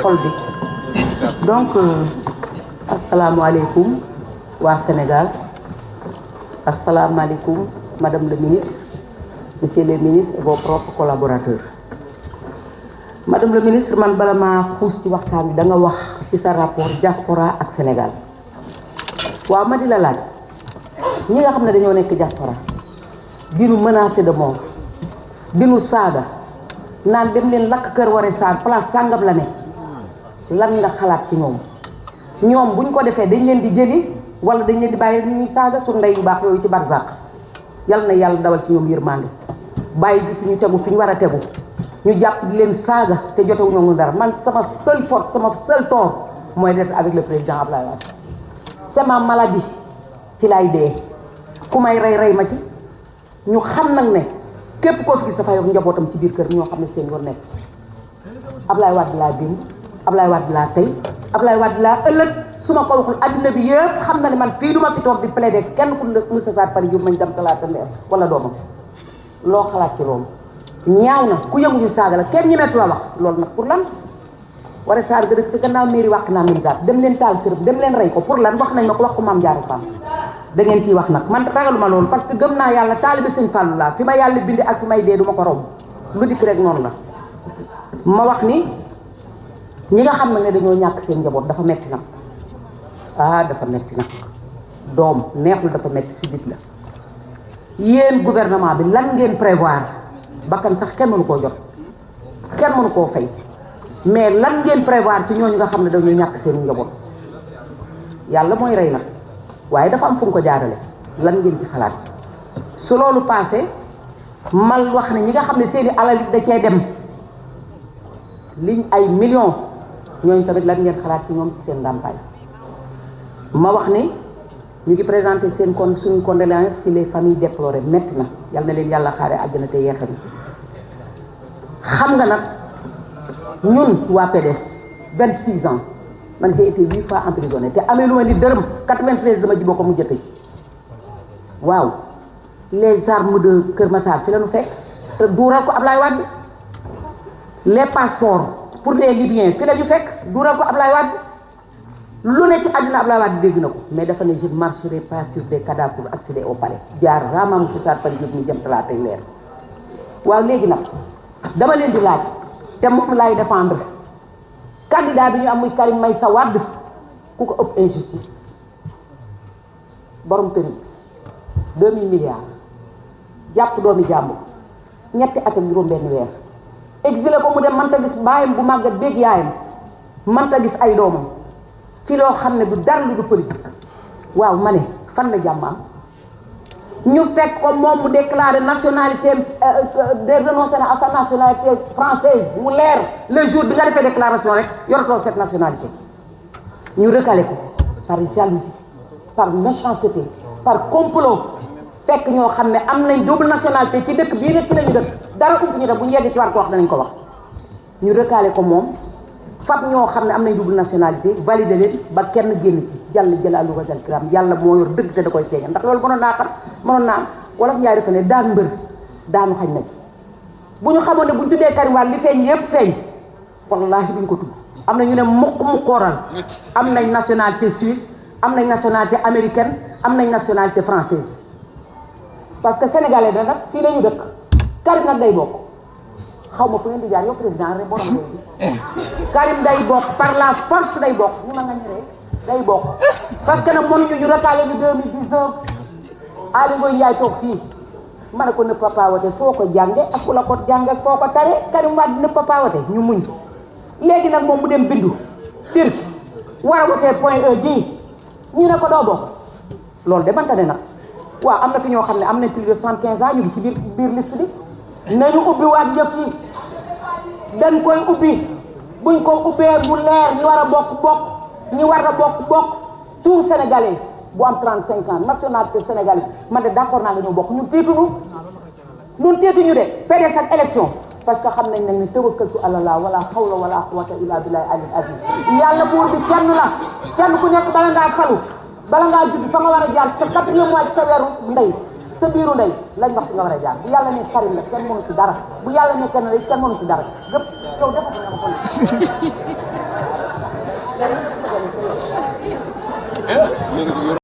xol bi donc asalaamaaleykum waa Sénégal asalaamaaleykum madame le ministre monsieur le ministre et vos propres collaborateurs. Madame le ministre, man bala maa xuus ci waxtaan bi da nga wax ci sa rapport diaspora ak Sénégal waaw ma di la laaj ñi nga xam ne dañoo nekk diaspora di nu menacé de mort di nu saaga naan dem leen lakk kër Woré Sarr place sàngam la ne lan nga xalaat ci ñoom buñ ko defee dañ leen di jëli wala dañ leen di bàyyi ñuy saaga su ndey yu baax yooyu ci barzaq yal na yàlla dawal ci ñoom yërmande bàyyi bi fi ñu tegu fi ñu war a tegu ñu jàpp di leen saaga te jotewuñoo ngi dara man sama seule force sama seul tort mooy d'être avec le président Abdoulaye Wade c'est ma maladie ci laay dee ku may rey ma ci ñu xam nag ne képp koo fi gis dafa yor njabootam ci biir kër ñoo xam ne seen yoon nekk Abdoulaye Wade laa démb Abdoulaye Wade laa tey Abdoulaye Wade laa ëllëg su ma ko waxul adduna bi yëpp xam na ne man fii duma fi toog di plaider kenn ku Moussa Sarr Paris Diop mañ dem talaata leer wala doomam loo xalaat ci loolu ñaaw na ku yëngu ñu saaga la kenn ñemeetu la wax loolu nag pour lan Woré Sarr ga dëkk te gannaaw mairie wàq naa militar dem leen taal kër dem leen rey ko pour lan wax nañ ma ko wax ko Mame Diarra Fam da ngeen ciy wax nag man ragaluma loolu parce que gëm naa yàlla taalibe Sëñ Fallu laa fi ma yàlla bindi ak fi may dee duma ko romb lu dikk rek noonu la ma wax ni ñi nga xam ne dañoo ñàkk seen njaboot dafa metti nag dafa metti nag doom neexul dafa metti si dit la yéen gouvernement bi lan ngeen prévoir bakkan sax kenn mënu koo jot kenn mënu koo fay mais lan ngeen prévoir ci ñooñu nga xam ne dañoo ñàkk seen njaboot yàlla mooy rey nag waaye dafa am fu mu ko jaarale lan ngeen ci xalaat su loolu passé mal wax ne ñi nga xam ne seeni alal da cee dem liñ ay millions ñooñu tamit lan ngeen xalaat ci ñoom ci seen ndàmpaay ma wax ni ñu ngi présenté seen suñu condoléances ci les familles déplorées metti na yal na leen yàlla xaare àjjana te yeexam xam nga nag ñun waa PDS 26 ans man j'ai été 8 fois emprisonné te amee lu ma ni dërëm 93 dama jiboo ko mu jëtëj waaw les armes de Kër Massar fi la ñu fekk te duural ko Ablaye Wade les passeports pour les Libyens fi la ñu fekk duural ko Ablaye Wade lu ne ci àddina Abdoulaye Wade dégg na ko mais dafa ne je ne marcherai pas sur des cadavres pour accéder au palais jaar raamam Moussa Sarr Paris Diop ñu jëm talaata tey leer waaw léegi nag dama leen di laaj te moom laay défendre candidat bi ñu am muy Karim Meïssa Wade ku ko ëpp injustice borom périm 2000 milliards jàpp doomi jàmbur ñetti at ak juróom benn weer exilé ko mu dem mënta gis baayam bu màggat béeg yaayam mënta gis ay doomam ci loo xam ne du dara lu du politique waaw ma ne fan la jàmm am ñu fekk ko moom mu déclaré nationalité de renoncer à sa nationalité française mu leer le jour bi nga defee déclaration rek yoratoo cette nationalité ñu recalé ko par jalousie par méchanceté par complot fekk ñoo xam ne am nañ double nationalité ci dëkk bii rek ci lañu dëkk dara ump ñu def bu ñu yeggee ci war ko wax danañ ko wax ñu recalé ko moom fab ñoo xam ne am nañ double nationalité validé leen ba kenn génn ci jàll jëlaalu wajal kiram yàlla moo yor dëgg te da koy feeñal ndax loolu mënoon naa xam mënoon naa wolof ñaari dafa ne daan mbër daanu xañ na ci bu ñu xamoon ne bu ñu tuddee Karim Wade li feeñ yépp feeñ wallaahi duñ ko tudd am na ñu ne muqooral am nañ nationalité suisse am nañ nationalité américaine am nañ nationalité française parce que sénégalais da nag fii lañu dëkk Karim nag day bokk xaw ma fu ngeen di jaar yow président rek borom léegi Karim day bokk par la force day bokk ñu ma nga ñëree day bokk parce que nag mënuñu ñu recalé ñu 2019 Aly Ngoye Ndiaye toog fii ma ne ko nëpp papawate foo ko jànge ak ku la ko jànge foo ko tare Karim Wade nëpp papawate ñu muñ léegi nag moom mu dem bindu tir war a wotee point E ji ñu ne ko doo bokk loolu de mante ne nag waaw am na fi ñoo xam ne am nañ plus de 75 ans ñu ngi ci biir liste bi nañu ubbi waat jëf yi dañ koy ubbi buñ ko ubbee mu leer ñi war a bokk ñi war a bokk tout sénégalais bu am 35 ans nationalité sénégalaise man de d'accord naa nga ñëw bokk ñun tiituñu de PDS ak élection parce que xam nañ ne tawakkaltu ala Allah wala hawla wala quwwata illa billahi alil azim yàlla buur bi kenn la kenn ku nekk bala ngaa falu bala ngaa judd fa nga war a jaar sa 4e mois sa weeru ndey sa biiru ndey lañ wax nga war a jaar bu yàlla ne Karim la kenn mënu ci dara bu yàlla ne kenn la kenn mënu ci dara gëpp yow dafa ko léegi